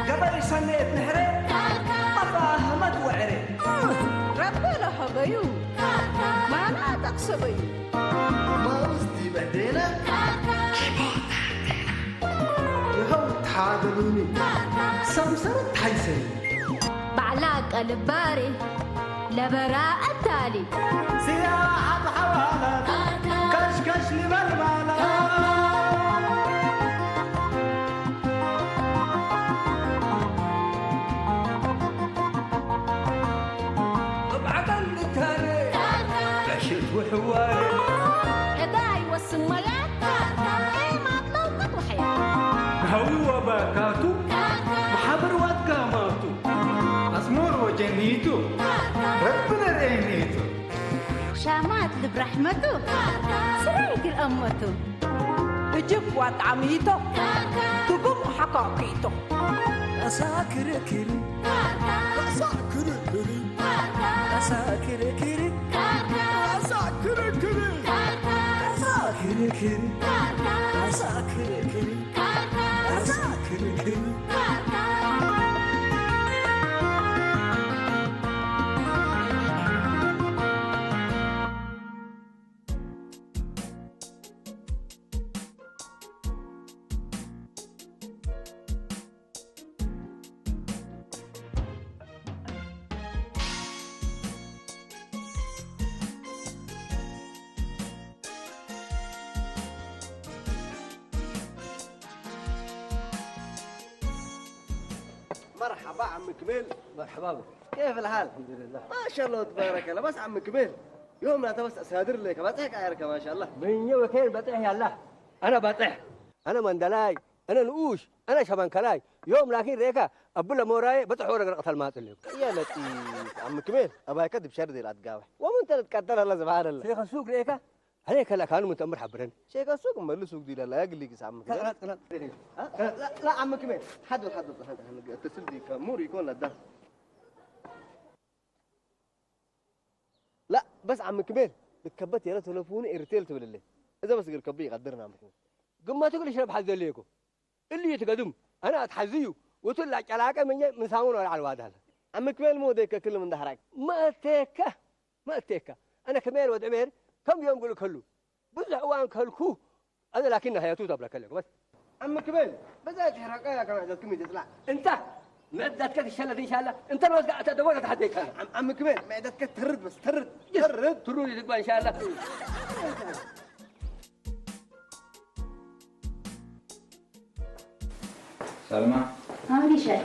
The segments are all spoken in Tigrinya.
ገበል ይሰነየት ንሕረ፣ ኣባ ሃመት ወዕረ። ረበለ ሀበዩ፣ ማና ጠቅሰበዩ። ማውዝ ዲበ ዴና፣ ይኸው ተሓደሉኒ፣ ሰምሰረት ሓይሰይ። ባዕላ ቀልባሪ ለበራ ኣታሊ። ስያ ኣብ ሓዋላ፣ ከሽከሽ ንበል ባላ። እብዓተን ልታነ፣ ዕሽት ውሕዋረ። እታ ይወስን መላ፣ ኤማት ለውቀት ወሕያ። ሃዊ ወባካቱ፣ መሓብር ዋትጋማቱ። ኣስመር ወጀኒቱ፣ ረቢ ነርእየኒቱ። ሻማት ልብራሕመቱ፣ ስራይ ግልአመቱ። እጅብ ዋጣሚቶ፣ ትጉም ሓካኪቶ። ኣሳ ክርክሪ፣ ኣሳ ክርክሪ፣ ኣሳ ክርክሪ፣ ኣሳ ክርክሪ፣ ኣሳ ክርክሪ፣ ኣሳ ክርክሪ። مرحبا عم كميل. مرحبا بك. كيف الحال؟ الحمد لله. ما شاء الله تبارك الله. بس عم كميل، يوم لا تبس أسادر لك. بطيح كايرك ما شاء الله. من يوم كين بطيح يا الله. أنا بطيح. أنا مندلاي. أنا نقوش. أنا شبان كلاي. يوم لكن ريكا أبو لموراي بطيح ورق رقة المات اللي. يا لطيف. عم كميل، أباي كدب شر دي لا تقاوح. ومن تلت قدر الله سبحان الله. شيخ السوق ريكا؟ هليك هلا كانوا متأمر حبرني. شيخ السوق ملي سوق دي لا يقلي قسام. لا، لا، لا. ها؟ لا، لا، عم كميل. حد، حد، حد، حد. اتصل بي كمور يكون لده. لا، بس عم كميل. بكبت يا تلفوني إيرتيل تقول لي. إذا بس قال كبي يقدرنا عم كميل. قمتك ليش ربح الذليكو؟ اللي يتقدم. أنا أتحزيو. وتلا علاقة من من سامون ولا على الواد هذا. عم كميل مو ديك كل من ظهرك. ما تيكه. ما تيكه. أنا كميل ود عمير كم يوم قول كله. ብዙሕ እዋን ከልኩ ኣነ ላኪን ሃያቱ ተብለከለኩ በስ። عم كميل، بذات حرقة يا كمان ذاتكم يتطلع. أنت معدتك تشلت إن شاء الله. أنت لو تدور تحديك. عم عم كميل، معدتك ترد بس، ترد، ترد. ترد تقبل إن شاء الله. سلمى. ها ريشاي.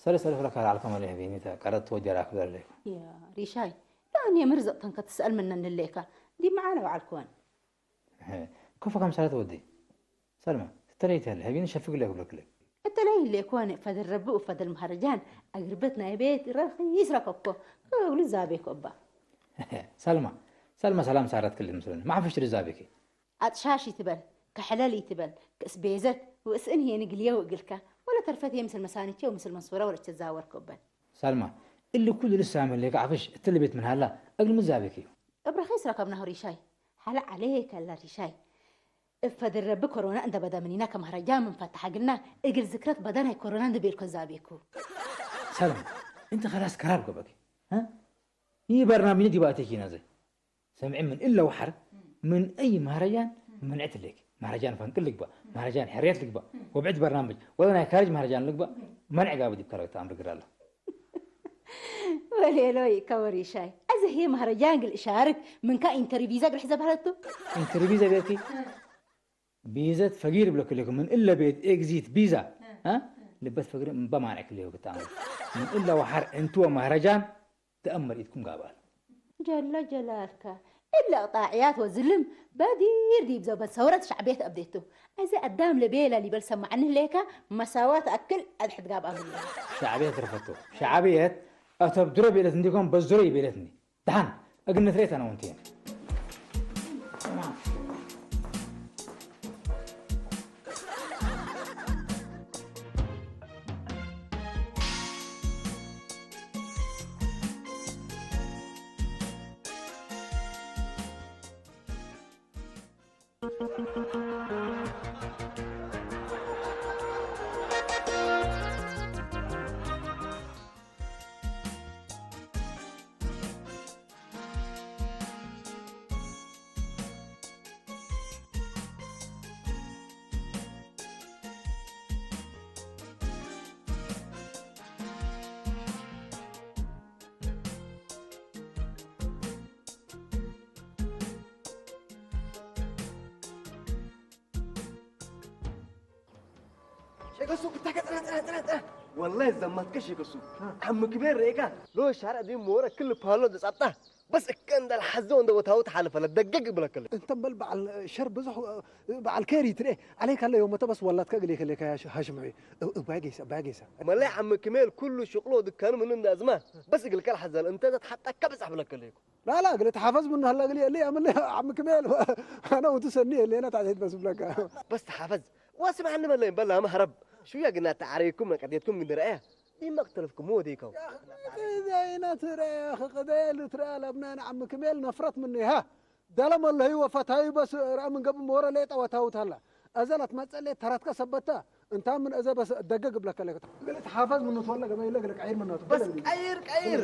سلسلة فلك على الكمال يا بيني، تا قرأت وجه راك بلك. يا ريشاي، لا أني مرزق تنك تسأل من نليك. دي معانا وعلى الكون. كيف كم سنة تودي؟ سلمى، تريت هل هبين شفق لك بلك لك. التلاهي اللي يكون فد الرب وفد المهرجان، أقربتنا يا بيت رخيص ركبكو. قولي زابيك أبا. سلمى، سلمى سلام سارت كل مسلم. ما عفش رزابيكي. ኣጥሻሽ ይትበል፣ ክሕለል ይትበል፣ ክእስ ቤዘት፣ ውእስእን ሄኒ ግልየው እግልካ፣ ወለ ተርፈት ሄ ምስል መሳኒቼ ወምስል መንሱረ ወለ እቸዛወር ኮበል። ሳልማ፣ እሊ ኩሉ ልሳመ ሌከ ዓፍሽ እትሊ ቤት ምን ሃላ፣ እግል ምዛቤክ እዩ። እብረኸይ ስረከብናሁ ሪሻይ፣ ሓለ ዓሌ ከላ ሪሻይ። እፈ ድረቢ ኮሮና እንደ በደ ምኒና ከመህረጃ ምን ፈተሐግልና፣ እግል ዝክረት በደ ናይ ኮሮና እንደ ቤልኮ ዛቤኩ። ሳልማ፣ እንተ ኸላስ ከራብ ገበክ፣ እ? ይህ በርናምጅ ዲባቴኪ ነዘ። سمعي من إلا وحر، من أي مهرجان منعت لك. مهرجان فنقل لك بقى، مهرجان حريت لك بقى، وبعد برنامج. ولا أنا خارج مهرجان لك بقى، منع قابل يبكر أمر قرالة. وليلوي كوري شاي. أزه هي مهرجان قل إشارك، من كا انترفيزا قل حساب هلتو؟ انترفيزا بيتي؟ بيزا فقير بلوك لكم، من إلا بيت إكزيت بيزا. ها؟ لبس فقير بمانع كل يوم كتامل. من إلا وحر انتو مهرجان، تأمر إيدكم قابل. جل جلالك. إلا قطاعيات وزلم بدير ديب زوبة ثورة شعبية أبديتو. أزا أدام لبيلا لبل سمعني ليكا مساواة أكل أدحد قاب أمري. شعبية رفضتو. شعبية أتبدر بيلت عندكم بزري بيلتني. دحان، أقل نثريت أنا وانتين. ሸገሱ፣ ብታከ፣ ጥራ፣ ጥራ፣ ጥራ፣ ጥራ። ወላሂ ዘማትከ ሸገሱ። ዓሚ ክቤር ርኤካ? ሎ ሻርዕ ዲ ሞረ ክል ፓሎ ዘጻብጣ። በስ እከ እንዳል ሓዘው እንደ ቦታው ተሓልፈለ፣ ደገግ ብለከለ። እንተ በል በዓል ሸር ብዙሕ በዓል ከሪ ትሬ። ዓለይካ ለዮ መተ በስ ወላትከ እግል ይከለካ ያ ሽ-፣ ሃሽም ሑይ። እ-፣ እባይ ገይሳ፣ እባይ ገይሳ። መላይ ዓሚ ክሜል ኩሉ ሽቕሎ ድካኑ ምን እንዳዝማ። በስ እግል ከል ሓዘል፣ እንተ ዘትሓጣካ በጻሕ ብለከለ ይኩ። ላላ፣ እግል ተሓፈዝ ምን ሃላ እግል የለ፣ ያምለ ዓሚ ክሜል። ኣነ ውቱ ሰኒ የለ፣ ና ታዕዜት በስ ብለካ። በስ ተሓፈዝ። ወስማዕኒ መለይ በላ መህረብ። ሹያ ግና ተዓረይኩም መቀዴትኩም ግን ረአያ። ዲማ ክተለፍኩም ወደይከው። ያ፣ ቅደይና ትረያ፣ ቅደይ ልትረያ ለብና ንዓሚ ክሜል ነፍረት ምንሃ። ደለ መለሂ ወፈታዊ በስ ረአ ምን ገብ ሞረ ሌጠ ወታውት ሃላ። እዘ ለትመጸሌ ተረትከ ሰበታ። እንታ ምን እዘ በስ ደገ ግብለከ ለከታ። እግል ተሓፈዝ ምኑ ትወለ ገበ ይለ እግል ቀይር ምናቱ። በስ ቀይር፣ ቀይር።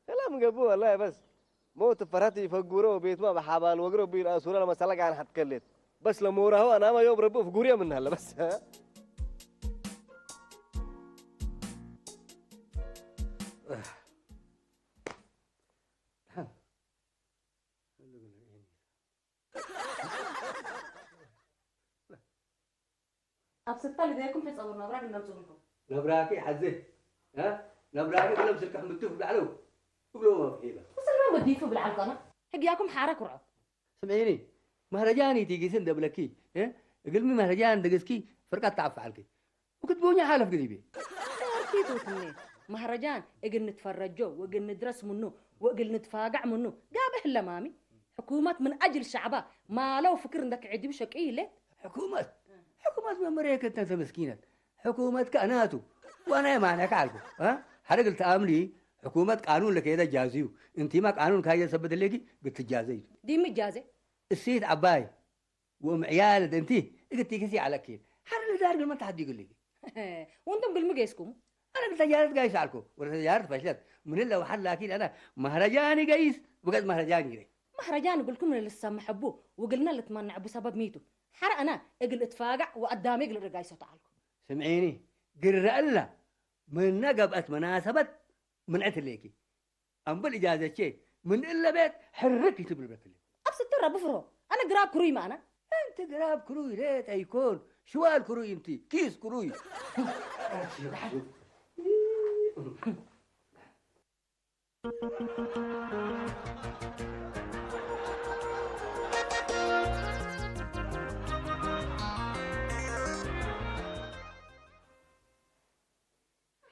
ሰላም ገቡ ወላሂ በስ። ሞት ፈራት ይፈጉሮ ቤትማ በሓባል ወግሮ ቢል ኣሱራ ለመሰላ ጋር ሓትከሌት። በስ ለሞራሁ ኣናማ ዮብ ረቡ ፍጉሪያ ምን ሃለ በስ። ኣብ ስታ ልደየኩም ተጸውር ነብራ ግን ነምጽኡልኩም። ነብራኪ ሓዘ፣ እ? ነብራኪ ብሎም ስልክሕ ምትፍ ብላዕለው። እብሎ መፍሒባ። ስልማ መዲፉ ብልዓል ቀና። ሕግያኩም ሓራ ኩርዖ። ስምዒኒ፣ መህረጃን ኢቲ ጊስን ደብለኪ፣ እ? እግልሚ መህረጃን ደገስኪ ፍርቃት ተዓፋዓልኪ። ወክትቦኛ ሓለፍ ግዲቤ። ርኪቱትኔ። መህረጃን እግል ንትፈረጆ ወእግል ንድረስ ምኑ ወእግል ንትፋጋዕ ምኑ ጋብህ ለማሚ። ሕኩመት ምን አጅል ሸዕባ ማለው ፍክር እንደ ክዕድብ ሸቂ ይሌት። ሕኩመት፣ ሕኩመት መመሪያ ከተን ተመስኪነት። ሕኩመት ከእናቱ ዋና የማነካ አልኩ። እ? ሐረግ ልተአምሊ ሕኩመት ቃኑን ለከየደ ጃዝዩ። እንቲማ ቃኑን ካየ ሰበት ለኪ ግትጃዘዩ። ዲሚ ጃዘ? እሲት አባይ ወምዕያል ደንቲ እግቲ ክሲ አለኪ። ሐረ ለዳር ግልመን ተሐዲጉልኪ። ወንቱም ግልሚ ገይስኩም? አነ ተጃረት ጋይስ አልኩ። ወደ ተጃረት ፈሽለት። ምን ለውሐድ ላኪን አነ መህረጃኒ ገይስ ብገጽ መህረጃኒ ይረ። መህረጃን እግልኩም ንልሰምሐቡ ወግልና ልትማንዐቡ ሰበብ ሚቱ። ሐረ አነ እግል እትፋጋዕ ወአዳሚ እግል ርጋይሶ ተዓልኩ። ስምዒኒ፣ ግረ እላ ምነ ገብአት መናሰበት ምንዐት እሌኪ። አምበል እጃዘቼ ምን እለ ቤት ሕርክ ይትብል በትል። አብ ስትረ ብፍሮ አነ ግራብ ክሩይ ማእና። እንቲ ግራብ ክሩይ ሌት ኣይኮን፣ ሽዋል ክሩይ እንቲ፣ ኪስ ክሩይ።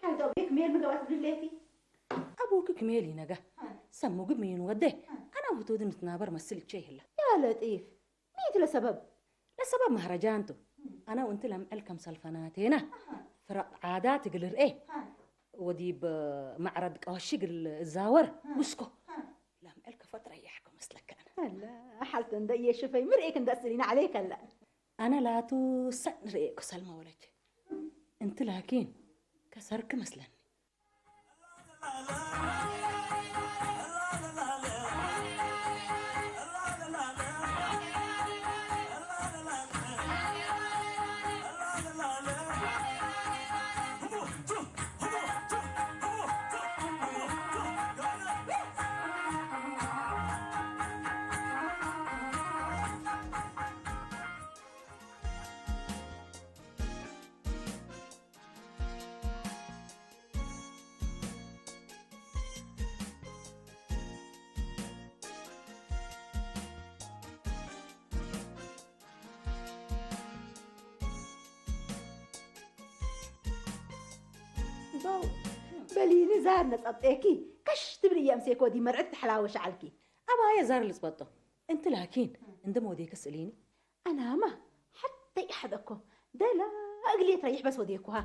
ሓንቶ ቤክ ሜል ምገባት ብድሌቲ። አቡክ ክሜል ይነጋ። ሰሙ ግብ ሚን ወደ። አና ውቶድ ንትናበር መስል ቼ ይላ። ያ ለጢፍ። ሚት ለሰበብ። ለሰበብ መህረጃንቱ። አና ወንቲ ለምዕል ከም ሰልፈናቴና። ፍረቅ ዓዳ ትግል ርኤ። ወዲብ መዕረድ ቀዋሺ ግል እዛወር። ውስኮ። ለምዕል ከፈጥረ ያሕኮ መስለከ አና። አላ፣ ሓልተ እንደ የሽፈይ ምርኤክ እንደ ስሊና ዓለይከ አላ። አነ ላቱ ሰን ርኤ ኩሰል መወለች። እንቲ ላኪን ከሰርክ መስለኒ። በው፣ በሊኒ ዛር ነጸብጤኪ፣ ከሽ ትብሊ እየ እምሴኮ ዲ መርዕት ተሐላወ ሸዓልኪ። አባየ ዛር ልጽበጦ። እንቲ ላኪን፣ እንደ ሞዴክ ስእሊኒ። አናማ፣ ሐተ ይሐደኮ። ደላ እግሌ ትረይሕ በስ ወዴኩሃ።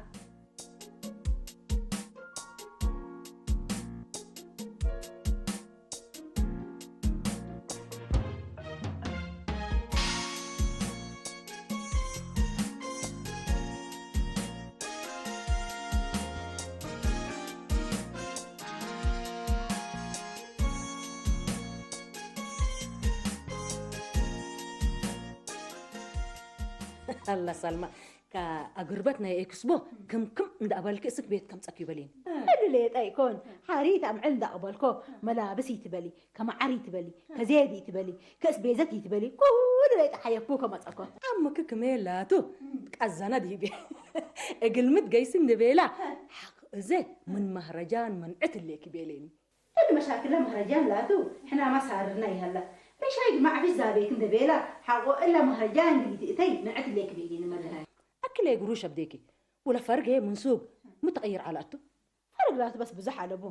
ኣላ ሳልማ፣ ካብ ኣጉርበት ናይ ኤክስቦ ክምክም እንዳበልኪ እስክ ቤት ከምፀኪ በሊን። እሉ ሌጣ ይኮን ሓሪት ኣምዕል እንዳቕበልኮ መላብስ ይትበሊ፣ ከመዓር ይትበሊ፣ ከዜድ ይትበሊ፣ ከእስቤዘት ይትበሊ፣ ኩሉ ሌጣ ሓየኩ ከመፀኮ። ኣምክ ክሜላቱ ቃዛና ድሂቤ እግልምት ገይስ እንድቤላ ሓቅ እዘ ምን ማህረጃን መንዕት ሌኪ ቤሌኒ። እድ መሻክላ ማህረጃን ላቱ ሕናማ ሳርና ይሃላ። በሻይ ድማ ዓፊሽ ዛቤክ እንደ ቤላ ሓቆ እላ ማህረጃን ግዲት እተይ ንዕት ሌክ ቤሊኒ መድሃይ። ኣክለ ግሩሽ ኣብዴኪ ወለ ፈርገ ምን ሱግ ምተቐይር ዓላቱ። ፈርግ ላቱ በስ ብዙሕ ኣለቡ።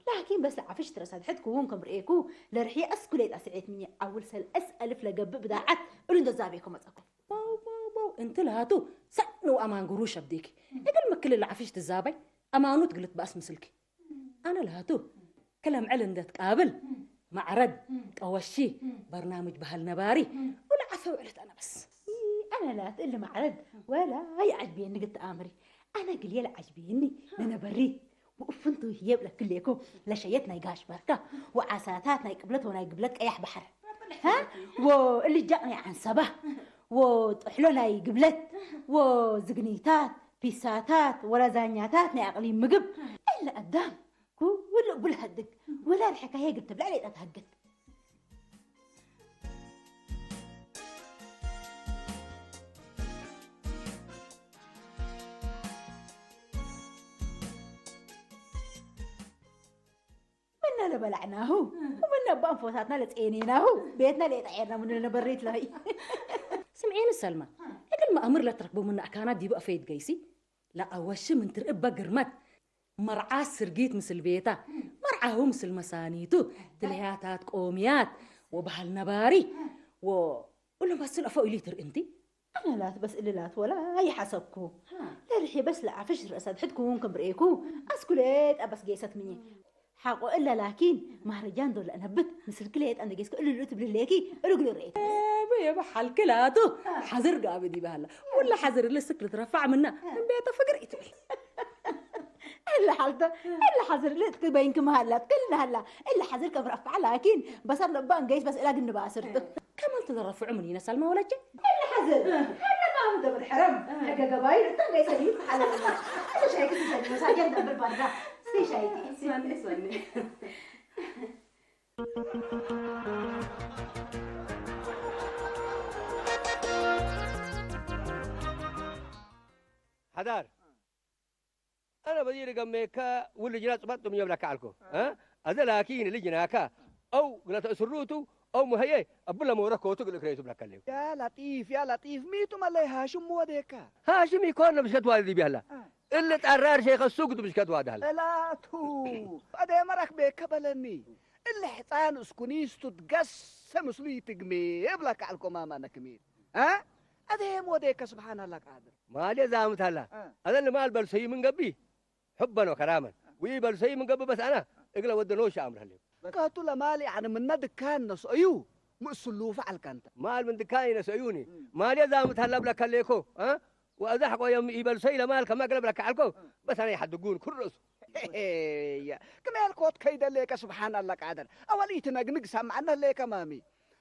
ላኪን በስ ለዓፍሽ ትረሳድሕት ክውን ከም ርኤኩ ለርሒ ኣስኩሌጣ ስዒት ምኝ ዓውል ሰልአስ ኣልፍ ለገብእ ብዳዓት እሉ እንደ ዛቤኮ መጸኩ። ዋው ዋው ዋው፣ እንት ላቱ ሰን ወኣማን ግሩሽ ኣብዴኪ። እግል ምክል ለዓፍሽ ትዛባይ ኣማኑት ግልት ባእስ ምስልኪ። ኣነ ላቱ ክለምዕል እንደትቃብል ማዕረድ ቀወሺ በርናምጅ ባህል ነባሪ ወላ ዓሰብ ዕለት ኣነ በስ። ኣነ ላት እሊ ማዕረድ ወላ ይዓጅብየኒ ግት ኣምሪ። ኣነ ግልየ ለዓጅብየኒ ነነበሪ። ውእፍንቱ ህየብ ለክሌኮ ለሸየት ናይ ጋሽ በርካ ወዓሳታት ናይ ቅብለት ወናይ ግብለት ቀያሕ ባሕር። ሀ? ወ እልጃቕ ናይ ዓንሰባ ወጥሕሎ ናይ ግብለት ወዝግኒታት ፒሳታት ወላዛኛታት ናይ ኣቕሊም ምግብ። እለ ኣዳም ኩሉ ቡል ሀድግ ወላ ርሕካ ሄግል ትብላ ሌጣ ትሀግል። መና ለበላዕናሁ ወመና ባንፎታትና ለጸየኔናሁ ቤትና ለየጠዔርና ምኑ ለነበሪት ለይ። ስምዔኒ ሰልማ፣ እግል መኣምር ለትረክቡ ምን ኣካናት ዲቡ ኣፈይድ ገይሲ ለኣወሽም እንትርእበ ግርመት መርዓ ስርጊት ምስል ቤታ መርዓሁ ምስል መሳኒቱ ትልህያታት ቆምያት ወባህል ነባሪ ወ እሉ መስል ኣፎ ኢሉ ይትርኢ እንቲ። ኣናላት በስ እልላት ወላ ይሓሰብኩ። ለርሒ በስ ለዓፍሽ ረእሳ ድሕት ክውን ከም ርኤኩ ኣስኩሌጣ በስ ገይሰት ምኝ። ሓቆ እለ ላኪን ማህረጃን ዶ ለእነብት ምስልኪ ለየጠ እንደ ጌስኩ እልሉ ትብልሌኪ እርግሉ ርኤት። የበ የበ ሓልክላቱ ሓዝር ጋብድ ይበሃላ። ወላ ሓዝር ልስክ ልትረፋዕ ምና እምቤተ ፍግር ይትብል። እለ ሓልተ እለ ሓዝር ልእትክ በይንክ መሃላት ክልናሃላ። እለ ሓዝር ከም ረፋዕ ላኪን በሰር ለባ እንገይስ በስ እላ ግን ባስርት። ከመን ትደረፍዑ ምን ይነሳል መወለጀ? እለ ሓዝር ሓለ ማም ደብል ሕረም ሕገ ገባይ እታ ገይሰ ድዩ ሓለልና። እለ ሻይክ ትሰኒ መሳጀን ደብል ባርዳ። ስቴ ሻይክ። ሰኒ ሰኒ። ሓዳር ኣነ በዚ ልገመካ ውልጅና ጽባጥ ጥም የብለካ ኣልኮ። እ? ኣዘ ላኪን ልጅናካ ኣው ግለተ እስሩቱ ኣው ሙሀየ ኣብለ መውረ ኮቱ ግልእክረይቱ ብለካ ኣለዩ። ያ ላጢፍ ያ ላጢፍ ሚቱ መለይ ሃሽም ወዴካ። ሃሽም ይኮን ብሽከት ዋልዲ ቢያላ። እ። እለ ጣራር ሸይኸ ሱግ ብሽከት ዋዳል። እላቱ ኣደ መራክ ቤከ በለኒ። እለ ሕፃን እስኩኒስቱ ትገሰ ምስሉ ይትግሜ የብለካ ኣልኮ ማማ ነክሜ። እ? ኣደ ሞዴከ ስብሓን ኣላ ቃድር። ማሌ ዛምት ኣላ። እ። ኣዘን ልማል በልሰዩ ምን ገቢ? ሕበን ወከራመን። ውይ በልሰዩ ምን ገቢ በስ ኣና እግለ ወደ ኖሽ ኣምር ህሌ። ከቱ ለማል ያዕኒ ምነ ድካን ነስአዩ ምእስሉ ፈዓልካ እንተ። ማል ምን ድካን ይነስአዩኒ። እ። ማሌ ዛምት ኣላ ብለካ ሌኮ። እ? ወእዛ ሕቆ የም ኢበልሰዩ ለማል ከማ እግለ ብለካ ዓልኮ። እ። በስ ኣና ይሓድጉን ኩል ርእሱ። ያ፣ ክሜል ኮት ከይደሌከ ስብሓን ኣላ ቃድር። ኣወል ኢትነግንግ ሰማዕነ ሌከ ማሚ።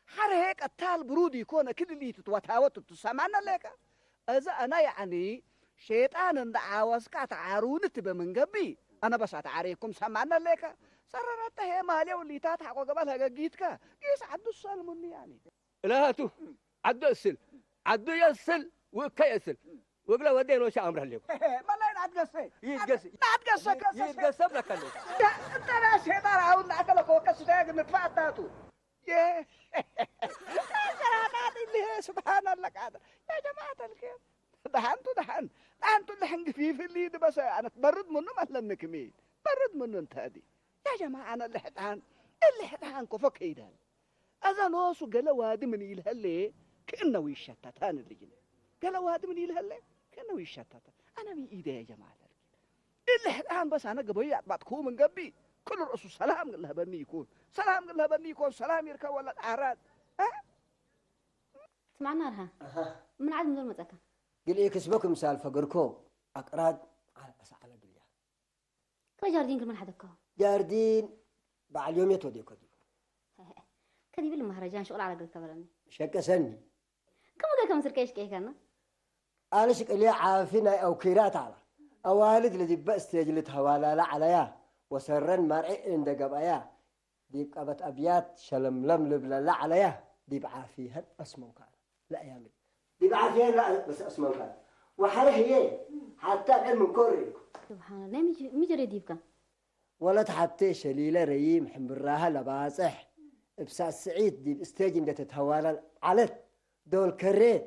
ሓርሄ ቀታል ብሩድ ይኮነ ክልሊት ትወታወት ትሰማነ ሌከ። እዘ ኣነ ያዕኒ ሸይጣን እንደ ዓወስካ ተዓሩኒ ትበ ምን ገቢ ኣነ በሳ ተዓሬኩም ሰማነ ሌከ። ሰረረተ ሄ ማሌው ሊታት ሓቆ ገበል ሀገጊትከ ጊስ ዓዱ ሰልሙኒ ያኒ። እላቱ ዓዱ እስል ዓዱ የስል ውእከ የስል ወግለ ወደ ኖሻ ኣምረሌው። መላይ ናትገሰ ይትገስ ናትገሰ ከሰ ይትገሰ ብለከለ። እንተና ሸይጣን ኣውን ናእከለ ኮከ ስታያ ግን ንጥፋ ኣታቱ። የ-፣ ሰራታት እንዲህ ስብሓን ኣላ ቃድር። ያ ጀማዓት ኣልከ። ደሓንቱ ደሓን። ደሓንቱ ልሕን ግፊፍ እሊ ድበሰ ኣነት በርድ ምኑ መለኒ ክሜ። በርድ ምኑ እንተ ዲ። ያ ጀማዓ ኣነ ልሕጣን። እልሕጣን ኮፎ ከይዳል። ኣዛ ኖሱ ገለ ዋዲ ምን ኢልሀሌ ክእነው ይሸተታን ልጅነ። ገለ ዋዲ ምን ኢልሀሌ ክእነው ይሸተታን። ኣነ ምን ኢደ ያ ጀማዓ ተልኪ። እለ ሕጣን በስ ኣነ ገበዩ ኣጥባጥኩ ምን ገቢ። ኩሉ ርእሱ ሰላም ግለህበኒ ይኩን። ሰላም ግለህበኒ ይኩን። ሰላም ይርከብ ወላ ጣራት። እ? ትስማዕና ኣርሃ? ኣሃ። ምን ዓድ ምዞር መጸካ? ግልኤ ክስበክ ምሳል ፈገርኮ ኣቅራድ ዓለ ኣሳዓለ ድልያ። ከመይ ጃርዲን ግርመን ሓደግካዎ? ጃርዲን በዓል ዮሜት ወዴ ከዲቡ። ከዲብል ማህረጃን ሽቁል ዓለ ግርከ በለኒ። ሸቀሰኒ። ከመ ገ ከም ስርከ ይሽቀይከና? ኣነ ሽቅልያ ዓፊ ናይ ኣውኪራት ኣላ። ኣዋልድ ለዲበ ስቴጅ ልትሀዋላላ ዓለያ፣ ወሰረን መርዒ እንደ ገብኣያ፣ ዲብ ቀበት ኣብያት ሸለምለም ልብለላ ዓለያ፣ ዲብ ዓፊ ሀን ኣስመንካ። ለእያሚ ዲብ ዓፊ ሀን ለእያሚ ኣስመንካ። ወሐረ ህዬ፣ ሓታ ዕልም እንኮሪ። ስብሓንላ፣ ናይ ሚጅ-፣ ሚጅሬ ዲብካ? ወለት ሓቴ ሸሊለ ረዪም ሕምብራሃ ለባጽሕ፣ እብ ሳስዒት ዲብ ስቴጅ እንደ ተትሀዋላል ዓለት፣ ዶል ከሬት፣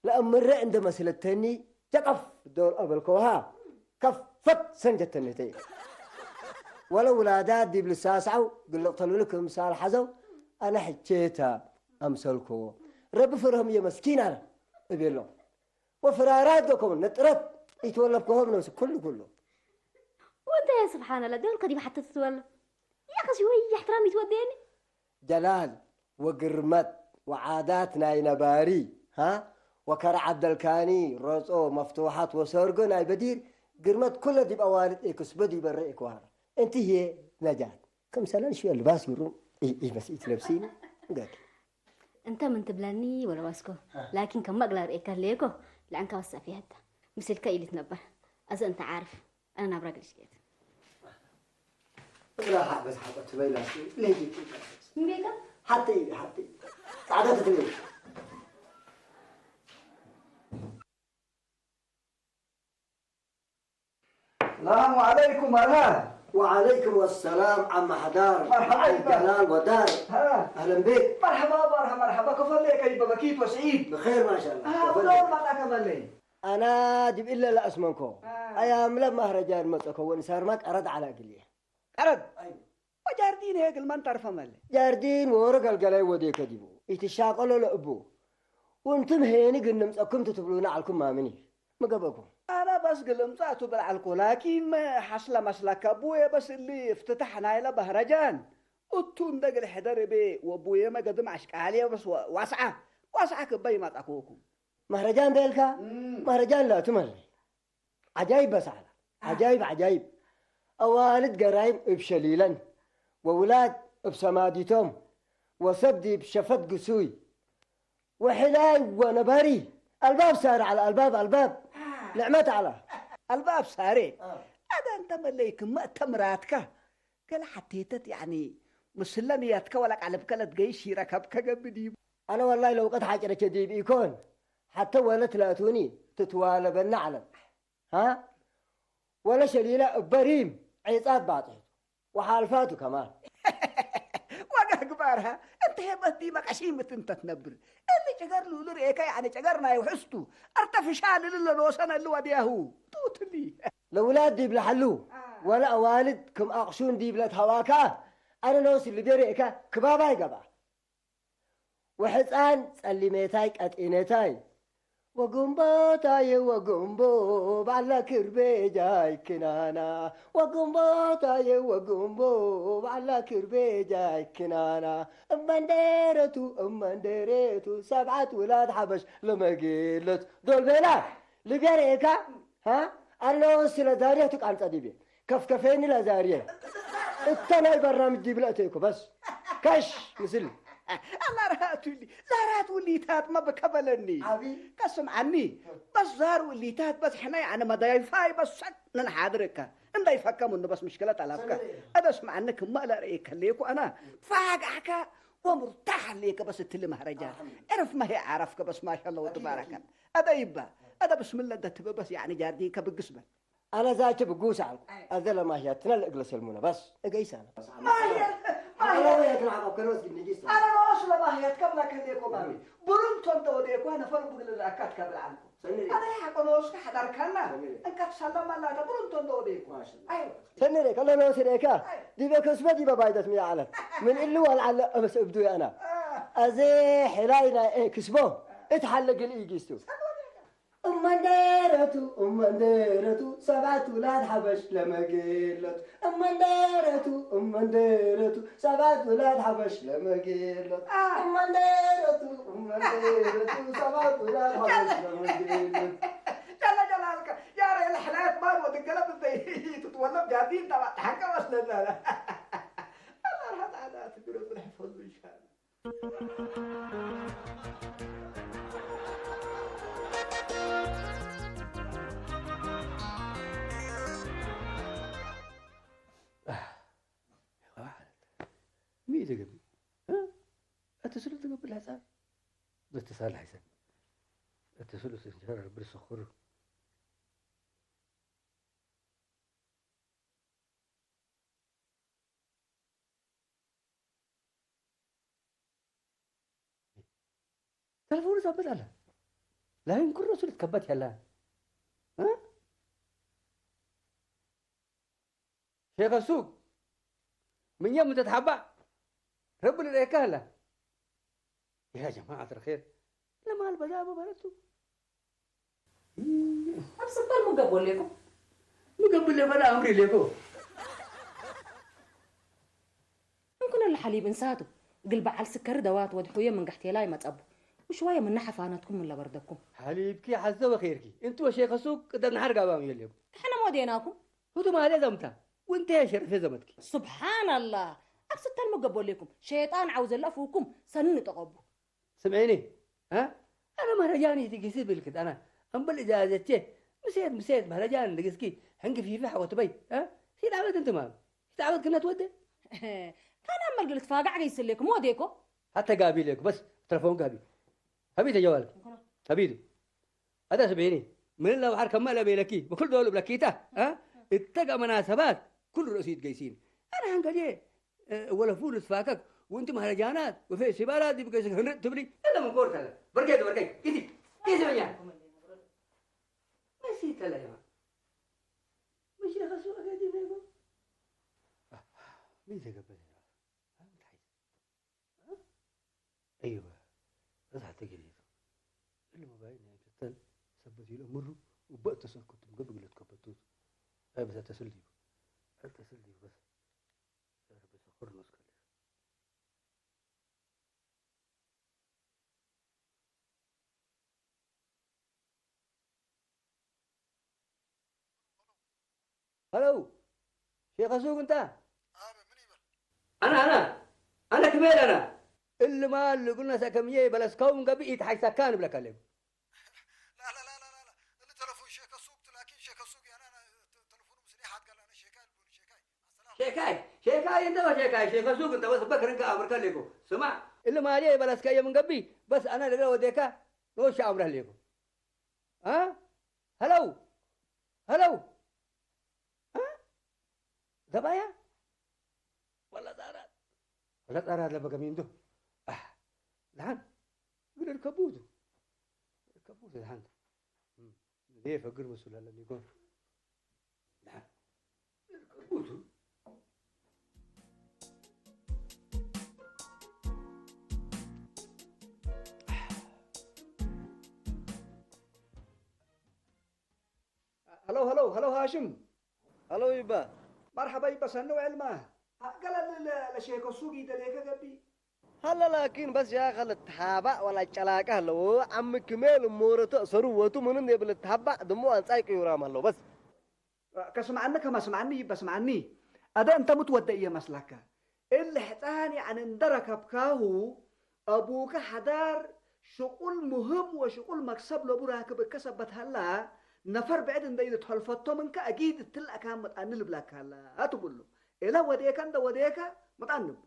ለእምረ እንደ መስለተኒ ጀቀፍ ዶል አበልከውሃ ከፈት ሰንጀተኒ ህተይ። ወለ ውላዳት ዲብ ልሳስዐው ግልቅተሉኒ ክምሳል ሐዘው አነ ሕቼታ አምሰልኮ። ረቢ ፍርህም እየ መስኪን አነ እቤሎ። ወፍራራት ገኮም ነጥረት ኢትወለብከሆም ነብስ ኩሉ ኩሉ። ወንተ ያ ስብሓንላ ዶል ከዲብ ሓተት ትወለ። ያኸሲ ወይ እሕትራም ይትወደየኒ። ጀላል ወግርመት ወዓዳት ናይ ነባሪ፣ ሃ? ወከረ ዓብደልካኒ፣ ረጾ፣ መፍቱሓት ወሰርጎ ናይ በዲር፣ ግርመት ኩለ ዲብ ኣዋልድ ኤክስቦ ዲበረ ኤክዋራ። እንቲ ህዬ ነጃት፣ ክምሰለን ሽዮ ልባስ ግሩም፣ ኢ-፣ ኢበስ ኢትለብሲኒ፣ ገኪ። እንተ ምን ትብለኒ ወለ ዋስኮ፣ ሃ። ላኪን ከም መቅላ ርእየካ ህለየኮ፣ ለዐንካ ወሳፊ ሀታ። ምስልከ ኢሊት ነበር። ኣዘ እንተ ዓርፍ። أنا نابرة قليش كيت. راح بس حاطة تبين لك. ليه جيت؟ مبيكا؟ حتى إيدي، حتى إيدي. قعدت تبين. السلام عليكم، مرحبا. وعليكم السلام، عم حدار. مرحبا، عم يبا. جلال ودار. ها. أهلًا بك. مرحبا، مرحبا، مرحبا. كفر ليك يبا، بكيت وسعيد. بخير ما شاء الله. آه، كفر ودور ليك. ما تاكا بلي. ኣና ዲብ እለ ለአስመንኮ። አ። አያምለ ማህረጃን መጸኮ ወንሳርማ ቀረድ ዐላ እግልየ። ቀረድ? አይ። ወጃርዲን ሄግል መን ተርፈ መለ? ጃርዲን ወሮ ገልገላይ ወዴከ ዲቡ። ኢትሻቀሎ ለእቡ። ወንትም ሄኒ ግን ንምጸኩም ትትብሉና ዐልኩም ማምን እዩ። ምገበኩም። አና በስ ግል እምጻእቱ ብልዓልኮ፣ ላኪን ሐስለ መስለከ ቡየ በስ እሊ እፍትታሕ ናይለ ባህረጃን። እቱ እንደ ግል ሕደር እቤ ወቡየ መገድም አሽቃልየ በስ ወ-፣ ዋስዓ፣ ዋስዓ ክበ ይመጻኩኩም። መህረጃን ቤልካ? እም። መህረጃን ላቱ መለ። ዐጃይብ በሳላ። አ። ዐጃይብ፣ ዐጃይብ። አዋልድ ገራይም እብ ሸሊለን፣ ወውላድ እብ ሰማዲቶም፣ ወሰብ ዲብ ሸፈት ግሱይ፣ ወሕላይ ወነበሪ፣ አልባብ ሳሪ ዐለ አልባብ፣ አልባብ። አ። ንዕመት ዐለ። አልባብ ሳሬ። አ። አዳ እንተ መለይክ መእተምራትካ። ገለ ሐቴተት፣ ያኒ፣ ምስለ ንያትከ ወለ ቃልብከ ለትገይሽ ይረከብከ ገብእ ዲቡ? አነ ወላሂ ለውቀት ሐጭረቼ ዲብ ኢኮን፣ ሐተ ወለት ላቱኒ ትትዋለበና ዐለት። ሃ? ወለ ሸሊለ እበ ሪም ዔጻት ባጽሕቱ ወሓልፋቱ ከማን። ወጋ ግባርሃ፣ እንተ ሄበት ዲመ ቀሺም እት እንተ ትነብር። እሊ ጨገር ሉሉ ርኤከ፣ ያኒ ጨገር ናይ ውሕስቱ፣ አርተፍሻል እሊ ለኖሰነ እሊ ወዲያሁ። ጡትሊ። ለውላድ ዲብ ለሐሉ፣ አ። ወለ አዋልድ ክም አቅሹን ዲብ ለትሀዋካ፣ አነ ኖስ ልቤ ርኤከ ክባባይ ገብአ። ወሕጻን ጸሊሜታይ ቀጢኔታይ፣ ወግንቦታየ ወግንቦ ባዕላ ክርቤጃይ ክናና፣ ወግንቦታየ ወግንቦ ባዕላ ክርቤጃይ ክናና፣ እመንደረቱ እመንደረቱ ሰብዓት ውላድ ሓበሽ ለመጌለት ዶልቤላ ልቤ ርኤካ፣ ሃ? ኣለዎ ስለ ዛርያ ትቃንጸ ዲቤ። ከፍከፌኒ ለዛርየ። እተ ናይ በርናምጅ ዲብለ እተይኮ በስ። ከሽ ምስል። አላ ራሃት ውሊ፣ ዛራት ውሊታት መ በከበለኒ። አቢ። ከስም ዐኒ። በስ ዛር ውሊታት በስ ሕነ ያነ መዳይፋይ በስ ሰቅ ነንሓድርከ። እንዳይፈከሙኒ በስ ምሽክለት አላፍከ። ሰለየ። አደ ስምዓኒ ክመ ለርእይ ከለይኩ አና። ፋጋሕከ ወምርታሕ ለይከ በስ እትሊ መህረጃ። አልሐምዱሊላህ። ዕርፍ መሄ ዓረፍከ በስ ማሻአላህ አኪድ፣ ወትባረከ። አኪድ። አደይባ፣ አደ ብስምላ ደትበ በስ ያኒ ጃርዲን ከብግስ በል። አነ ዛች ብጉስ አልኩ። አይ። አዘ ለማህያትና ለእግለ ሰልሙነ በስ እገይሳነ። ማህያት፣ አነ ማህያት። ለማህያትና አባከነ ወስድ ንጊስ። አነ ኖስ ለማህያት ከብላ ከሌኮ ማሚ። ብሩንቶ እንተ ወዴኳ ነፈር ብግል ለአካት ከብል አልኩ። ሰኒ። አነ ያቆኖስ ከሐዳርካና። ሰኒ። እንካት ሰላም አላተ ብሩንቶ እንተ ወዴኳ። ማሻአላህ። አይ። ሰኒ ሬካ፣ ለኖስ ሬካ። አይ። ዲበ ከስበ ዲበ ባይደት ሚያ አለት። ምን እሉ ወልዓለ እምስ እብዱ ያና። አ። አዜ ሕላይና ኤ ክስቦ። እት ሐለ ግል ኢጊስቱ። ሰኒ ወዴካ። እመንደረቱ፣ እመንደረቱ፣ ሰባት ውላድ ሓበሽ ለመጌሎት። እመንደረቱ፣ እመንደረቱ፣ ሰባት ውላድ ሓበሽ ለመጌሎት። አ። እመንደረቱ፣ እመንደረቱ፣ ሰባት ውላድ ሓበሽ ለመጌሎት። ጀለ ጀላልከ፣ ያ ረኤል ሕላየት ማን ወድገለ ብዘይ ትትወለድ ጋዲን ተባዕ ተሓቀ መስለና። አላህ ረሓት ዓዳ ትግረ ብልሕፈዙ ይሻል። ይዘገብእ። እ? እቲ ስሉስ ዝገብር ሕጻን። ዘተሳልሕ ይሰብ። እቲ ስሉስ እንጀራ ብር ስኹር። ተለፎኑ ዛመት ኣላ። ላይን ኩሮ ስሉስ ከበት ያላ። እ? ሼኸ ሱቅ፣ ምኛም እንተ ትሓባእ፣ ረቢ ልርእየካ ኣላ። ያ ጀማዓት ልኼር፣ ለማል በዛ በበረቱ። ኣብ ስበር ምገቦ ሌኩም። ምገብ ሌኮ፣ ዳ ኣምሪ ሌኮ። እንኩነሉ ሓሊብ እንሳቱ፣ እግል በዓል ስከሪ ደዋት ወድሑዮ ምን ጋሕቴላ ይመጸቡ። ውሽዋዮ ምና ሓፋናትኩም ምን ለበርደኩም። ሓሊብኪ ሓዘ ወኼርኪ፣ እንቱ ወሼኸ ሱቅ፣ ቅደም ንሓር ጋባም የሌኩም። ንሕነ ሞዴናኩም። ሁቱ ማለ ዘምታ፣ ወንተ ሸርፌ ዘመትኪ። ሱብሓናላህ። ኣብ ስተል ምገቦ ሌኩም። ሸይጣን ዓው ዘለፉኩም ሰኒ ንጠቐቡ። ስምዒኒ፣ እ? ኣነ መረጃኒ ትግሲ ብልክት፣ ኣነ እምብል እጃዘቼ፣ ምሴት፣ ምሴት መረጃን ንግስኪ፣ ሕንግፊፊ ሓወትበይ፣ እ? ሲዳበት እንትማም፣ ሲዳበት ክነት ወደ? ካን ኣብ መልግል ትፋጋዕ ገይስሌኩም፣ ወዴኮ? ሓተ ጋቢ ኢሌኩ፣ በስ፣ ተለፎን ጋቢ። ከቢተ ጀዋልክ? እንኮና። ከቢቱ። ኣታ ስምዒኒ፣ ምን ለባሕር ከማ ለቤለኪ፣ ብኩል ዶሉ ብለኪታ፣ እ? እተጋ መናሰባት፣ ኩሉ ርእሲ ይትገይሲን። ኣነ ሓንገዴ፣ እ፣ ወለፉ ልትፋከክ፣ ወንቲ መሃረጃናት፣ ወፌስቲቫላት፣ ዲብ ገይስክ ህንርጥ ትብሊ፣ የለ መንኮር ከለ። በርገይ፣ በርገይ፣ ጊዜ፣ ጊዜ በኛ። መሲ ተለየማ። መሲ ለኸሱ ኣገዲ ነይቦ። ምን ዘገበ? ኣይወ፣ እዛ ተገሊጹ። እሊ ሞባይል ናይ ተተል ሰበት ኢሎ ምሩ፣ ውበእ ተሰልኩትም ገብ ግለት ከበቱት። ኣይ፣ በዛ ተስል ዲቡ። ኣይ፣ ተስል ዲቡ፣ በስ። ያ ረቢ፣ ሰኹር መስከል። ሀለው፣ ሼኸ ሱቅ እንታ? ኣነ፣ ኣነ፣ ኣነ ክሜል ኣነ። እልማ ልጉነ ሰከምዬ በለስካውም ገቢ ኢትሓይሰካ ንብለካ ኣለኩ። ላ፣ ላ፣ ላ፣ ላ፣ ላ፣ ላ። እሊ ተለፎን ሼከ ሱቅ ትላኪን ሼከ ሱቅ ያና፣ ና፣ ተ-፣ ተለፎኑ ምስሌ ሓድጋ ላነ ሼካ ይልኩን ሼካይ። ኣሰላም። ሼካይ፣ ሼካይ እንተወ ሼካይ፣ ሼከ ሱቅ እንተወ ስበክ ርንካ ኣምርከ ኣለኩ። ስማዕ፣ እልማ ልየ በለስካዮ ምን ገቢ፣ በስ ኣነ ልግረ ወዴካ፣ ንወሻ ኣምረህ ኣለኩ። አ? ሀለው፣ ሀለው። እ? ዘባያ? ወላ ጻራት። ወላ ጻራት ለበገ ሚንዱ። ኣሕ፣ ደሓን። ግን እርከቡቱ። እርከቡቱ ደሓን። እም፣ እኔ ፈግር መስሎ አለ ሚጎን። ደሓን። እርከቡቱ። ሀሎ፣ ሀሎ፣ ሀሎ፣ ሃሽም። ሀሎ፣ ይባ። መርሐባ፣ ይባ፣ ሰኒ ውዕልማ። ሀ፣ ገለ ለ-፣ ለ-፣ ለሼከ ሱቅ ይደሌከ ገቢ። ሀለ፣ ላኪን በስ ያኸ ልትሃባእ ወላ ጨላቀ ሀለዎ፣ ዓሚ ክሜል እሞረቶ ሰሩ ወቱ ምንም የብል ልትሃባእ፣ ድሞ አንጻይ ቅዩራም ሀለው፣ በስ። ከስምዓኒ ከመስምዓኒ ይበስምዓኒ። ኣደ እንተ ምትወደ እየ መስለካ። እሊ ሕፃን ያዕኒ እንደ ረከብካሁ፣ ኣቡከ ሓዳር ሽቁል ሙህም ወሽቁል መክሰብ ለቡ ራክብ እከ ሰበት ሀላ፣ ነፈር ብዕድ እንደ ኢልትሀልፈቶ ምንከ ኣጊድ እትላእካ ምጣኒ ልብለካ ሀላ ትብሉ። እለ ወዴከ እንደ ወዴከ ምጣኒ እቡ።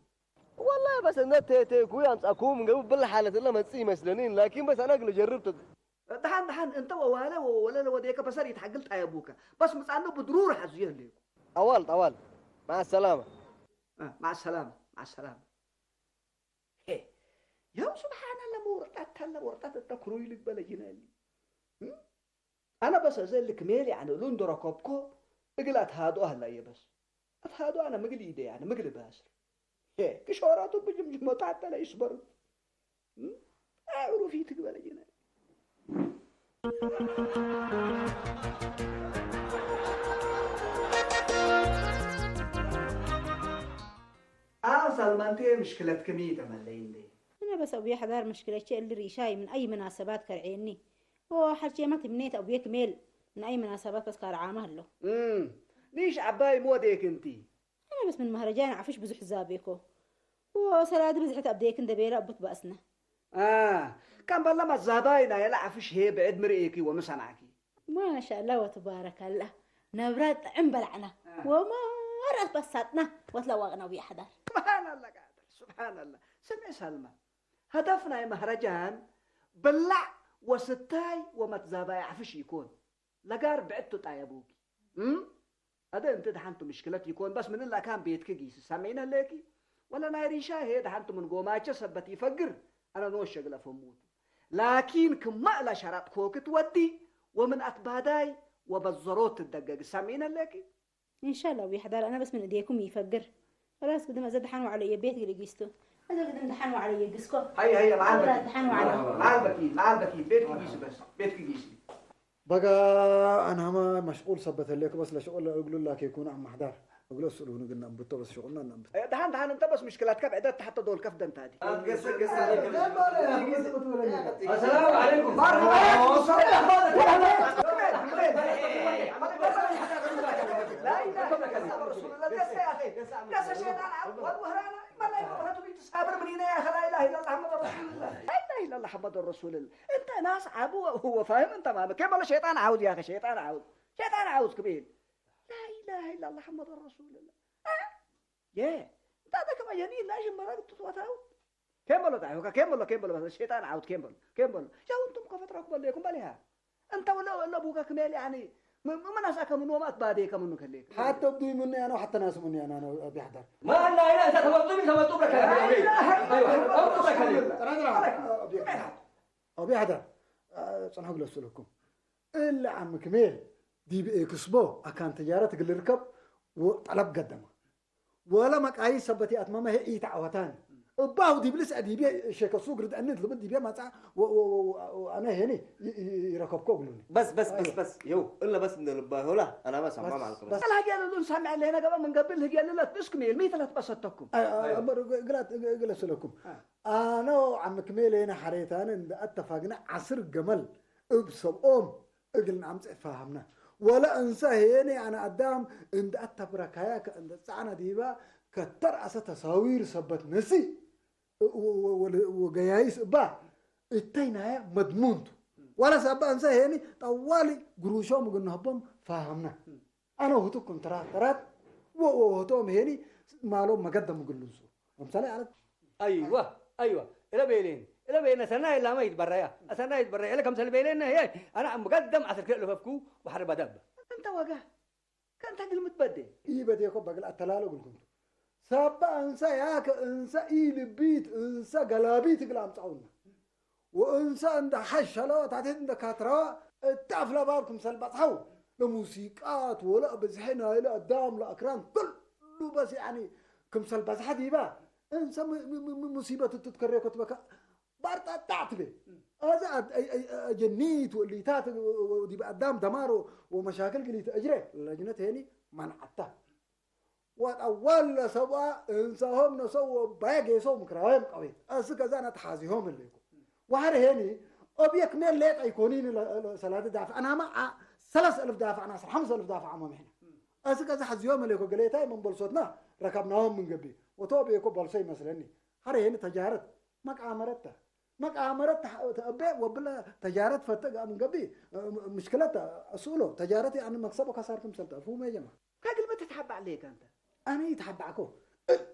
ወላሂ በስ እነ ቴቴኩ ያምጻኩም እንገቡ ብላ ሓለት እለ መጽእ ይመስለኒ፣ ላኪን በስ ኣነ እግል ጀርብ ተግ- ደሓን፣ ደሓን፣ እንተ ወዋለ ወወለለ ወዴከ በሰር ይትሓግል ጣየቡከ። በስ ምጻነ ብድሩር ሓዝዮ ህልዩኩ። ጠዋል፣ ጠዋል። መዓ ሰላማ። እ፣ መዓ ሰላማ፣ መዓ ሰላማ። ሄ፣ ያው ስብሓንላ፣ መውረጣት ታላ፣ ወረጣት እታ ክሩይ ልግበለ ጅነሊ። እም? ኣነ በሰ ዘልክ ሜል፣ ያዕኒ፣ እሉ እንደረከብኮ እግል ኣትሃዶ ኣህላየ በስ። ኣትሃዶ ኣነ ምግል ኢደ፣ ያዕኒ፣ ምግል ባስር። ሄ፣ ክሾራቱ ብጅምጅሞ ጣጠለ ይስበሩ። እም? ኣዕሩፍ ይትግበለ ጅነ። ኣው ሳልማንቴ ምሽክለትክሚ ተመለይ እንዴ? أنا بس أبويا حضار مشكلة شيء اللي ريشاي من أي مناسبات كرعيني. هو حرشي ما تمنيت أبويا كميل من أي مناسبات بس كرعامة له. እም፣ ንሽ ዓባይ ሞዴክ እንቲ? ኣነ በስ ምን መህረጃን ዓፍሽ ብዙሕ ዛቤኮ። ወሰላዲ ብዝሕት ኣብዴክ እንደ ቤላ እቡት ባእስነ። አ፣ ከም በለማ ዛባይ ናየላ ዓፍሽ ሄ ብዕድ ምርእኪ ወምሰማዕኪ። ማሻላ ወትባረካላ። ነብራ ጥዕም በላዕና። አ። ወማራት በሳጥና ወትለዋቅና ብያሕዳር። ማን ኣለቃ? ስብሓንላ። ስምዒ ሳልማ፣ ሃዳፍ ናይ ማህረጃን ብላዕ ወስታይ ወመትዛባይ ዓፍሽ ይኮን። ለጋር ብዕቱ ጣየቡኪ። እም? ኣደ እንተ ደሓንቱ ምሽክለት ይኮን፣ በስ ምን ላካን ቤትኪ ጊስ ሳሜነ ለኪ? ወላ ናይ ሪሻ ሄ ደሓንቱ ምን ጎማቸ ሰበት ይፈግር፣ ኣነ ኖሸ ግለ ፈሙቱ። ላኪን ክማእላ ሸራጥ ኮክት ወዲ፣ ወምን ኣትባዳይ ወበዘሮት ትደገግ ሳሜነ ለኪ? ኢንሻላ ዊሕዳር ኣነ በስ ምን እዴኩም ይፈግር። خلاص ግድም እዘ ደሓን ዋዕሎ እየ ቤት ግልጊስቱ። እዘ ግድም ደሓን ዋዕሎ እየ ግስኮ። هيا هيا مع البكي. دحان وعلى. مع البكي، مع البكي، بيتك جيسي بس، بيتك جيسي. በጋ ኣናማ መሽቁል ሰበት ህሌክ በስ ለሽቁል እግሉ ላኬ ኩን ኣማሕዳር እግሎ ስሉን ግን ኣንብቶ በስ ሽቁልና ኣንብቶ። ደሓን ደሓን እንተ በስ ምሽክላትካ ብዕደት ተሓተ ዶል ከፍ ደንታዲ። السلام عليكم. مرحبا. لا إله إلا الله، رسول الله. قصة يا أخي. قصة شيطان عبد والوهرانة. ما لا يبغى تبي تسافر من هنا يا أخي. لا إله إلا الله محمد رسول الله. لا إله إلا الله محمد رسول الله. أنت ناس عبو هو فاهم أنت ما كيف والله شيطان عاوز يا أخي، شيطان عاوز. شيطان عاوز كبير. لا إله إلا الله محمد رسول الله. ها؟ يه. أنت هذا كما يني لا شيء مرة قلت وتاو. كم بلو تعالوا كم بلو كم بلو بس الشيطان عاود كم بلو كم بلو. يا أنتم كفترك بليكم بليها. أنت ولا ولا أبوك كمال يعني. م- م- من أسأك من وما أتبادي كم إنه كليك. حتى بدو مني أنا وحتى ناس مني أنا أنا بيحضر. ما أنا هنا أنت تبطل تبطل لك لا إله إلا الله. أيوة. أبطل لك هذه. راجع. أبيحضر. أبيحضر. صنعوا لك سلوكم. إلا عم كمال. دي بإكسبو أكان تجارة تقل ركب وطلب قدمه. ولا مكاي سبتي أتمام هي إيتا عوتان. أباه دي بلس أديبي شيك السوق رد أنت لبد ديبي ما تع و و و و أنا هني يركب كوغلوني. بس بس بس أيوة. بس يو إلا بس من البا هولا أنا بس بس عمام عليكم بس. الحاجة اللي سامع اللي هنا قبل من قبل هي اللي لا تسكمي الميت لا تبسطكم. قلت قلت لكم. أنا عم كميل هنا حريتان إن اتفقنا عصر جمل. ابسب أم. እግል ንኣምጽእ ፈሃምና። ወለ እንሰ ሄኒ ኣነ ኣዳም እንደ ኣተብረካያ ከእንደ ጻዕነ ዲባ ከተርኣሰ ተሳዊር ሰበት ነሲ ወ- ወ- ወ- ወገያይስ እባ እተይናያ መድሙንቱ። ዋላስ ኣባ እንሰ ሄኒ ጠዋሊ ግሩሾም እግል ንህቦም ፈሃምና። ኣነ ውህቱ ኮንትራክተራት ወ- ወ- ወህቶም ሄኒ ማሎም መገደም እግል ልንሱ። ለምሳሌ ኣለት أيوة أيوة. إلى بيلين إلى بيلين سنة إلا ما يتبرع يا سنة يتبرع إلى كم سنة بيلين هي. أنا عم قدم عسل كيلو ففكو وحرب دب. أنت وقع كان تقل متبدل. إيه بدي يكون بقل أتلالو قلكم. سابا أنسى ياك أنسى إيه لبيت أنسى قلابيت قلام تعونا. وأنسى عند حشلة تعطي عند كاترا. التافلة بابكم سلبات حو. لموسيقات ولا بزحنا إلى الدام لأكران كله بس يعني كم سلبات حديبة. أنسى م- م- م- مصيبة تتكرر كتبك. بارت أتعتبه. هذا أد- أي- أي- أجنيت والليتات ودي بقدام دمار ومشاكل قليت أجره لجنة هني منعتها. وأول سوا إنساهم نسوا باقي سوا مكراهم قوي. أسك أزانا تحازيهم الليكو. وهر هني أبيك مين ليت أيكونين ل- ل- سلاد دافع. أنا ما ع- ثلاث ألف دافع، أنا خمس ألف دافع عمام هنا. أسك أزا حزيهم الليكو قليتاي من بلصوتنا ركبناهم من قبي. وتو بيكو بلصي مثلني. هر هني تجارت. مك عمرت. مك عمرت تأبي وبلا تجارت فتق من قبي. مشكلة أصوله. تجارت يعني مكسبه كسر كم سلطة. فهو ما يجمع. كاقل ما تتحب عليك أنت. أنا يتحب عكو.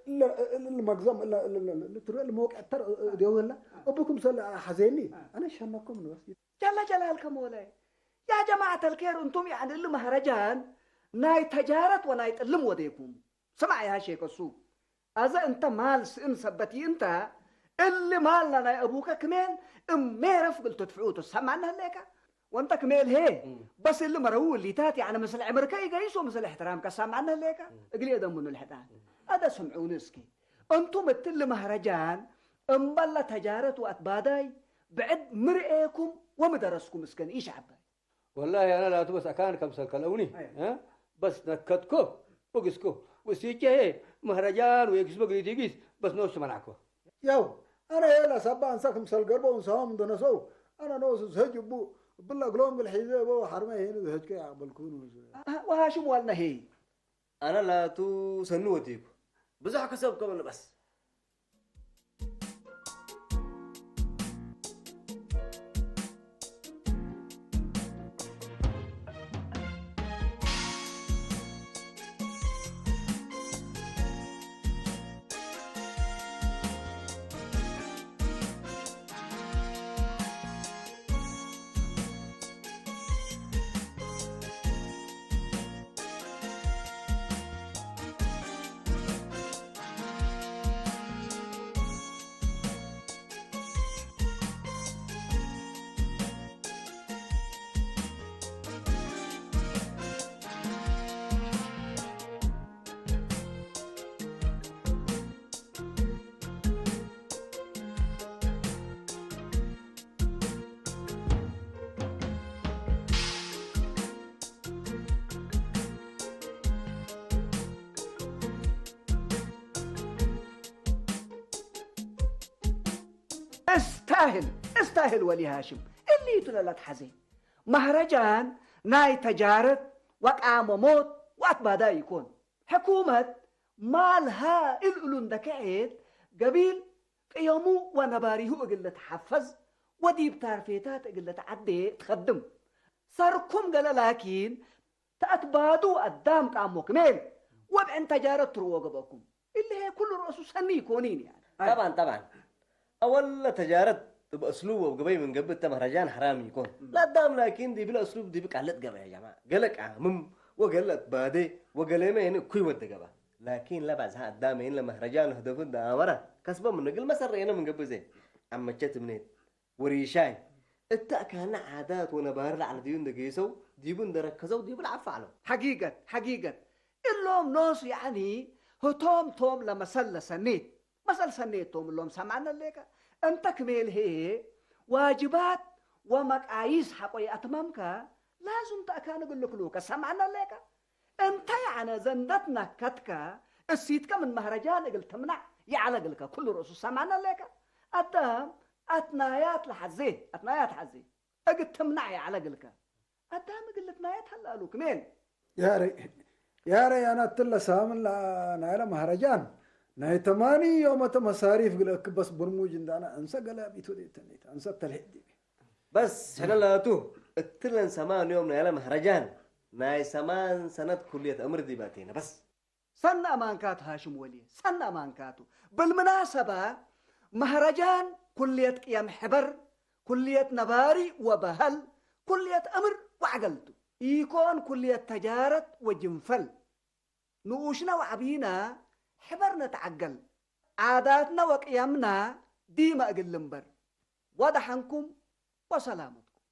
المقزم لا لا لا لا ترى الموقع ترى ديو لا أبوكم سل حزيني. أنا شنكم نوس. جل جلالك مولاي. يا جماعة الخير أنتم يعني اللي مهرجان ناي تجارت وناي تلم وديكم. سمع يا شيخ السوق. أذا أنت مال سئن سبتي أنت اللي مال لنا يا أبوك كمين أم ميرف قلت تدفعوه تسمعنا هليك. وأنت كميل هي بس اللي مرهو اللي تاتي أنا مثل عمرك يقيسو مثل احترام كسمعنا هليك. اقلي هذا من الحدان. هذا سمعونسكي. أنتم التل مهرجان أم بلا تجارة وأتباداي بعد مرئيكم ومدرسكم اسكن إيش عباي. والله أنا لا تبس أكان كم سلك الأوني. ها؟ بس نكتكو. وقسكو. وسيجي هي مهرجان ويكسبو قريتيكيس. بس نوش منعكو. يو. أنا يلا سبا أنساكم سلقربو ونساهم دنسو. أنا نوس زهج بو. بالله قلوم بالحيزة بو حرمه هنا زهج كي عقبال كونو. وهاشم والنهي. ኣነ ላቱ ሰኒ ወዲእኩ። ብዙሕ ክሰብ ከምኒ በስ። استاهل، استاهل ولي هاشم. اللي يتولى لا تحزين. مهرجان ناي تجارت وقاموموت وأتبادا يكون. حكومة مالها الألون دكعيت قبيل قيمو ونباريه እግል ትሓፈዝ ወዲብ ታርፌታት እግል ትዓዴ ትኸድም። ሰርኩም ገለ ላኪን ተኣትባዱ ኣዳም ቃሞ ክሜል ወብዕን ተጃረት ትርዎ ገበኩም። እሊ ኩሉ ርእሱ ሰኒ ይኮኒን። يعني طبعا طبعا. أول تجارت بأسلوب وبقبي من قبل تمهرجان حرام يكون. لا دام لكن دي بلا أسلوب دي بقى لت قبل يا جماعة. قالك عامم وقالت بادي وقال ما يعني كوي ود قبل. لكن لا بعد ها دام إن لمهرجان هدف ده أمره كسبه من نقل مسر أنا من قبل زي. أما جت منين؟ وريشاي. التأكان عادات ونبار على ديون دقيسو ديبون دركزو ديبون عفعلو. حقيقة، حقيقة. እሎም ኖስ ያዕኒ ህቶም ቶም ለመሰል ለሰኔት መሰል ሰኔት ቶም እሎም ሰማዕነ ሌከ እንተ ክሜል ሄ ዋጅባት ወመቃይስ ሐቆይ ኣትማምከ ላዙም ተእካነ ግልክሉከ ሰማዕነ ሌከ እንተ ያዕነ ዘንደት ነከትከ እሲትከ ምን መህረጃን እግል ትምናዕ የዕለ ግልከ ኩሉ ርእሱ ሰማዕነ ሌከ ኣዳም ኣትናያት ለሐዜ ኣትናያት ሐዜ እግል ትምናዕ የዕለ ግልከ ኣዳም እግል ልትናየት ሀላሉ ክሜል ያረ ያረ ያናትለ ሳምን ናይለ ማህረጃን ናይ ተማኒ ዮመተ መሳሪፍ ግለ ክበስ ብርሙጅ እንዳና እንሰ ገላቢቱ ደተኔት እንሰ ተልሄድ ዲቢ بس ሕነ ላቱ እትለን ሰማን ዮም ናይለ ማህረጃን ናይ ሰማን ሰነት ኩልየት እምር ዲባቴነ በስ ሰን ኣማንካቱ ሃሽም ወልየ ሰን ኣማንካቱ። ብልምናሰባ መህረጃን ኩልየት ቅየም ሕበር ኩልየት ነባሪ ወበሀል ኩልየት እምር ዋዕገልቱ ኢኮን ኩልየት ተጃረት ወጅንፈል ንኡሽና ወዓብይና ሕበር ነትዓገል ዓዳትና ወቅየምና ዲመ እግል ልንበር። ወደሓንኩም ወሰላመትኩም።